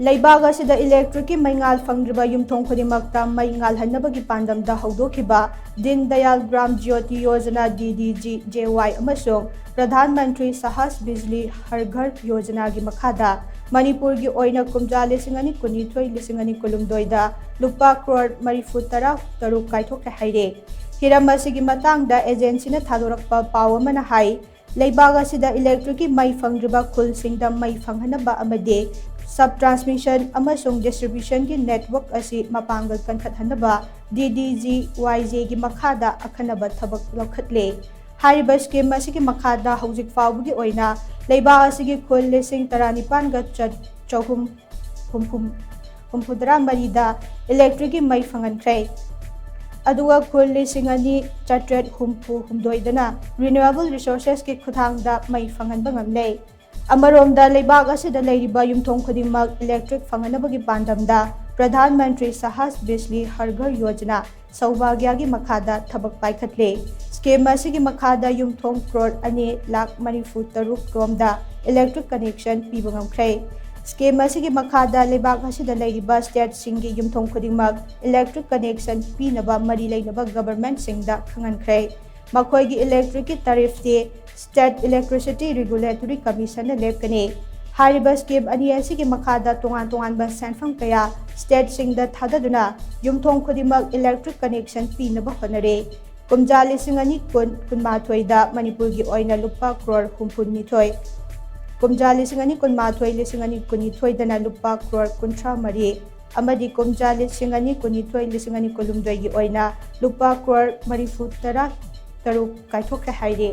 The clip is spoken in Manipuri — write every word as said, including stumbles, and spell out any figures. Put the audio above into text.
ꯂꯩꯕꯥꯛ ꯑꯁꯤꯗ ꯏꯂꯦꯛꯇ꯭ꯔꯤꯛꯀꯤ ꯃꯩꯉꯥꯜ ꯐꯪꯗ꯭ꯔꯤꯕ ꯌꯨꯝꯊꯣꯡ ꯈꯨꯗꯤꯡꯃꯛꯇ ꯃꯩ ꯉꯥꯜꯍꯟꯅꯕꯒꯤ ꯄꯥꯟꯗꯝꯗ ꯍꯧꯗꯣꯛꯈꯤꯕ ꯗꯤꯟ ꯗꯌꯥꯜ ꯒ꯭ꯔꯥꯝ ꯖ꯭ꯌꯣꯇꯤ ꯌꯣꯖꯅꯥ, ꯗꯤ ꯗꯤ ꯖꯤ ꯖꯦ ꯋꯥꯏ, ꯑꯃꯁꯨꯡ ꯄ꯭ꯔꯙꯥꯟ ꯃꯟꯇ꯭ꯔꯤ ꯁꯍꯥꯁ ꯕꯤꯖꯂꯤ ꯍꯔ ꯘꯔ ꯌꯣꯖꯅꯥꯒꯤ ꯃꯈꯥꯗ ꯃꯅꯤꯄꯨꯔꯒꯤ ꯑꯣꯏꯅ ꯀꯨꯝꯖꯥ ꯂꯤꯁꯤꯡ ꯑꯅꯤ ꯀꯨꯟꯅꯤꯊꯣꯏ, ꯂꯤꯁꯤꯡ ꯑꯅꯤ ꯀꯨꯟꯍꯨꯝꯗꯣꯏꯗ ꯂꯨꯄꯥ ꯀ꯭ꯔꯣꯔ ꯃꯔꯤꯐꯨ ꯇꯔꯥ ꯇꯔꯨꯛ ꯀꯥꯏꯊꯣꯛꯈ꯭ꯔꯦ ꯍꯥꯏꯔꯦ꯫ ꯍꯤꯔꯝ ꯑꯁꯤꯒꯤ ꯃꯇꯥꯡꯗ ꯑꯦꯖꯦꯟꯁꯤꯅ ꯊꯥꯗꯣꯔꯛꯄ ꯄꯥꯎ ꯑꯃꯅ ꯍꯥꯏ, ꯂꯩꯕꯥꯛ ꯑꯁꯤꯗ ꯏꯂꯦꯛꯇ꯭ꯔꯤꯛꯀꯤ ꯃꯩ ꯐꯪꯗ꯭ꯔꯤꯕ ꯈꯨꯜꯁꯤꯡꯗ ꯃꯩ ꯐꯪꯍꯟꯅꯕ ꯑꯃꯗꯤ ꯁꯕ ꯇ꯭ꯔꯥꯟꯁꯃꯤꯁꯟ ꯑꯃꯁꯨꯡ ꯗꯤꯁꯇ꯭ꯔꯤꯕ꯭ꯌꯨꯁꯟꯒꯤ ꯅꯦꯠꯋꯥꯔꯛ ꯑꯁꯤ ꯃꯄꯥꯡꯒꯜ ꯀꯟꯈꯠꯍꯟꯅꯕ ꯗꯤ ꯗꯤ ꯖꯤ ꯋꯥꯏ ꯖꯦꯒꯤ ꯃꯈꯥꯗ ꯑꯈꯟꯅꯕ ꯊꯕꯛ ꯂꯧꯈꯠꯂꯦ꯫ ꯍꯥꯏꯔꯤꯕ ꯁ꯭ꯀꯤꯝ ꯑꯁꯤꯒꯤ ꯃꯈꯥꯗ ꯍꯧꯖꯤꯛ ꯐꯥꯎꯕꯒꯤ ꯑꯣꯏꯅ ꯂꯩꯕꯥꯛ ꯑꯁꯤꯒꯤ ꯈꯨꯜ ꯂꯤꯁꯤꯡ ꯇꯔꯥꯅꯤꯄꯥꯟꯒ ꯆ-, ꯆꯍꯨꯝ ꯍꯨꯝꯐꯨ, ꯍꯨꯝꯐꯨꯇꯔꯥ ꯃꯔꯤꯗ ꯏꯂꯦꯛꯇ꯭ꯔꯤꯛꯀꯤ ꯃꯩ ꯐꯪꯍꯟꯈ꯭ꯔꯦ꯫ ꯑꯗꯨꯒ ꯈꯨꯜ ꯂꯤꯁꯤꯡ ꯑꯅꯤ ꯆꯥꯇ꯭ꯔꯦꯠ ꯍꯨꯝꯐꯨ ꯍꯨꯝꯗꯣꯏꯗꯅ ꯔꯤꯅ꯭ꯌꯨꯑꯦꯕꯜ ꯔꯤꯁꯣꯔꯁꯦꯁꯀꯤ ꯈꯨꯠꯊꯥꯡꯗ ꯃꯩ ꯐꯪꯍꯟꯕ ꯉꯝꯂꯦ꯫ ꯑꯃꯔꯣꯝꯗ, ꯂꯩꯕꯥꯛ ꯑꯁꯤꯗ ꯂꯩꯔꯤꯕ ꯌꯨꯝꯊꯣꯡ ꯈꯨꯗꯤꯡꯃꯛ ꯏꯂꯦꯛꯇ꯭ꯔꯤꯛ ꯐꯪꯍꯟꯅꯕꯒꯤ ꯄꯥꯟꯗꯝꯗ ꯄ꯭ꯔꯙꯥꯟ ꯃꯟꯇ꯭ꯔꯤ ꯁꯍꯥꯁ ꯕꯤꯖꯂꯤ ꯍꯔ ꯘꯔ ꯌꯣꯖꯅꯥ ꯁꯧꯚꯥꯒ꯭ꯌꯒꯤ ꯃꯈꯥꯗ ꯊꯕꯛ ꯄꯥꯏꯈꯠꯂꯦ꯫ ꯁ꯭ꯀꯤꯝ ꯑꯁꯤꯒꯤ ꯃꯈꯥꯗ ꯌꯨꯝꯊꯣꯡ ꯀ꯭ꯔꯣꯔ ꯑꯅꯤ ꯂꯥꯈ ꯃꯔꯤꯐꯨ ꯇꯔꯨꯛ ꯔꯣꯝꯗ ꯏꯂꯦꯛꯇ꯭ꯔꯤꯛ ꯀꯅꯦꯛꯁꯟ ꯄꯤꯕ ꯉꯝꯈ꯭ꯔꯦ꯫ ꯁ꯭ꯀꯤꯝ ꯑꯁꯤꯒꯤ ꯃꯈꯥꯗ ꯂꯩꯕꯥꯛ ꯑꯁꯤꯗ ꯂꯩꯔꯤꯕ ꯁ꯭ꯇꯦꯠꯁꯤꯡꯒꯤ ꯌꯨꯝꯊꯣꯡ ꯈꯨꯗꯤꯡꯃꯛ ꯏꯂꯦꯛꯇ꯭ꯔꯤꯛ ꯀꯅꯦꯛꯁꯟ ꯄꯤꯅꯕ ꯃꯔꯤ ꯂꯩꯅꯕ ꯒꯚꯔꯟꯃꯦꯟꯠꯁꯤꯡꯗ ꯈꯪꯍꯟꯈ꯭ꯔꯦ꯫ ꯃꯈꯣꯏꯒꯤ ꯏꯂꯦꯛꯇ꯭ꯔꯤꯛꯀꯤ ꯇꯥꯔꯤꯐꯇꯤ ꯁ꯭ꯇꯦꯠ ꯏꯂꯦꯛꯇ꯭ꯔꯤꯁꯤꯇꯤ ꯔꯤꯒꯨꯂꯦꯇꯣꯔꯤ ꯀꯃꯤꯁꯟꯅ ꯂꯦꯞꯀꯅꯤ꯫ ꯍꯥꯏꯔꯤꯕ ꯁ꯭ꯀꯤꯝ ꯑꯅꯤ ꯑꯁꯤꯒꯤ ꯃꯈꯥꯗ ꯇꯣꯉꯥꯟ ꯇꯣꯉꯥꯟꯕ ꯁꯦꯟꯐꯝ ꯀꯌꯥ ꯁ꯭ꯇꯦꯠꯁꯤꯡꯗ ꯊꯥꯗꯗꯨꯅ ꯌꯨꯝꯊꯣꯡ ꯈꯨꯗꯤꯡꯃꯛ ꯏꯂꯦꯛꯇ꯭ꯔꯤꯛ ꯀꯅꯦꯛꯁꯟ ꯄꯤꯅꯕ ꯍꯣꯠꯅꯔꯦ꯫ ꯀꯨꯝꯖꯥ ꯂꯤꯁꯤꯡ ꯑꯅꯤ ꯀꯨꯟ, ꯀꯨꯟꯃꯥꯊꯣꯏꯗ ꯃꯅꯤꯄꯨꯔꯒꯤ ꯑꯣꯏꯅ ꯂꯨꯄꯥ ꯀ꯭ꯔꯣꯔ ꯍꯨꯝꯐꯨꯅꯤꯊꯣꯏ, ꯀꯨꯝꯖꯥ ꯂꯤꯁꯤꯡ ꯑꯅꯤ ꯀꯨꯟꯃꯥꯊꯣꯏ, ꯂꯤꯁꯤꯡ ꯑꯅꯤ ꯀꯨꯟꯅꯤꯊꯣꯏꯗꯅ ꯂꯨꯄꯥ ꯀ꯭ꯔꯣꯔ ꯀꯨꯟꯊ꯭ꯔꯥ ꯃꯔꯤ, ꯑꯃꯗꯤ ꯀꯨꯝꯖꯥ ꯂꯤꯁꯤꯡ ꯑꯅꯤ ꯀꯨꯟꯅꯤꯊꯣꯏ, ꯂꯤꯁꯤꯡ ꯑꯅꯤ ꯀꯨꯟꯍꯨꯝꯗꯣꯏꯒꯤ ꯑꯣꯏꯅ ꯂꯨꯄꯥ ꯀ꯭ꯔꯣꯔ ꯃꯔꯤꯐꯨ ꯇꯔꯥ ꯇꯔꯨꯛ ꯀꯥꯏꯊꯣꯛꯈ꯭ꯔꯦ ꯍꯥꯏꯔꯤ꯫